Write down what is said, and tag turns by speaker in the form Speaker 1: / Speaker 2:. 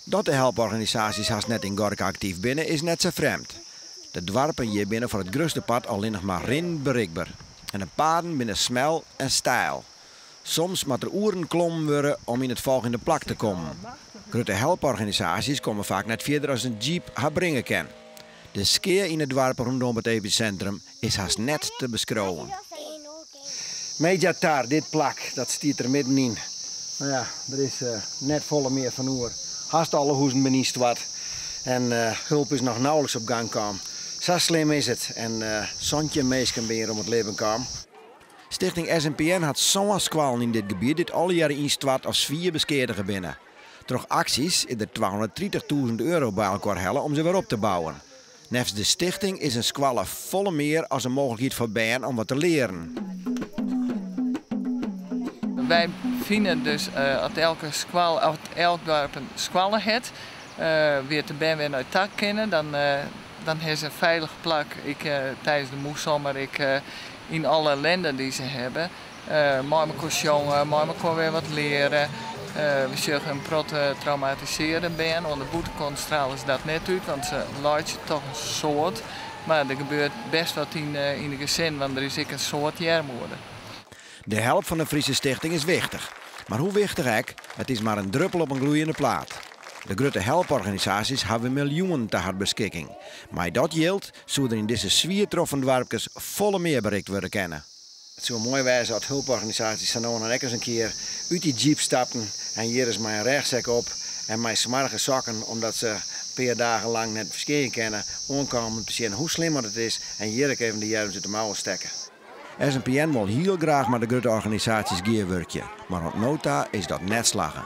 Speaker 1: Dat de helporganisaasjes hast net yn Gorka aktyf binne, is net sa frjemd. De doarpen hjir binne foar it grutste part allinnich mar rinnend berikber. En de paden binne smel en steil. Soms moat der oeren klommen wurde om yn it folgjende plak te kommen. Grutte helporganisaasjes komme faak net fierder as in jeep har bringe kin. De skea yn de doarpen rûndom it episintrum is hast net te beskriuwen. Mejatar, dit plak, dat stiet der middenyn. No ja, der is net folle mear fan oer. Hast alle huzen binne ynstoart en hulp is noch nauwelijks op gang kaam. Sa slim is it en 17 minsken binne hjir om it libben kaam. Stichting SMPN hat sân skoallen yn dit gebiet dy't allegearre ynstoart of swier beskeadige binne. Troch aksjes is der 230.000 euro by elkoar helle om se wer op te bouwen. Neffens de stichting is in skoalle folle mear as in mooglikheid foar bern om wat te learen.
Speaker 2: Wy fine dus as elke skoalle, of elk doarp in skoalle hat, wêr't de bern wer nei ta kinne, dan, dan hawwe se in feilich plak, ek tidens de moesson, mar ek yn alle ellinde dy't se hawwe. Mei mekoar sjonge, mei mekoar wer wat leare. We sjogge in protte traumatisearre bern. Oan de bûtenkant strale se dat net út, want se laitsje toch in soad. Mar der gebeurt best wat yn de gesin, want der is ek in soad earmoede.
Speaker 1: De help fan de Friese Stichting is wichtich. Mar hoe wichtich ek, it is mar in druppel op in gloeiende plaat. De grutte helporganisaasjes hawwe miljoenen ta har beskikking. Mei dat jild soe der yn dizze swier troffen doarpkes folle mear berikt wurde kinne. It soe moai wêze as hulporganisaasjes sa no en dan ek ris in kear út dy jeep stapten en hjir ris mei in rêchsek op en mei smoarge sokken, omdat se in pear dagen lang net ferskjinje kinne, oankamen om te sjen hoe slim oft it is en hjir ek even de earms út de mouwen stekke. SMPN wol hiel graach mei de grutte organisaasjes gearwurkje, mar oant no ta is dat net slagge.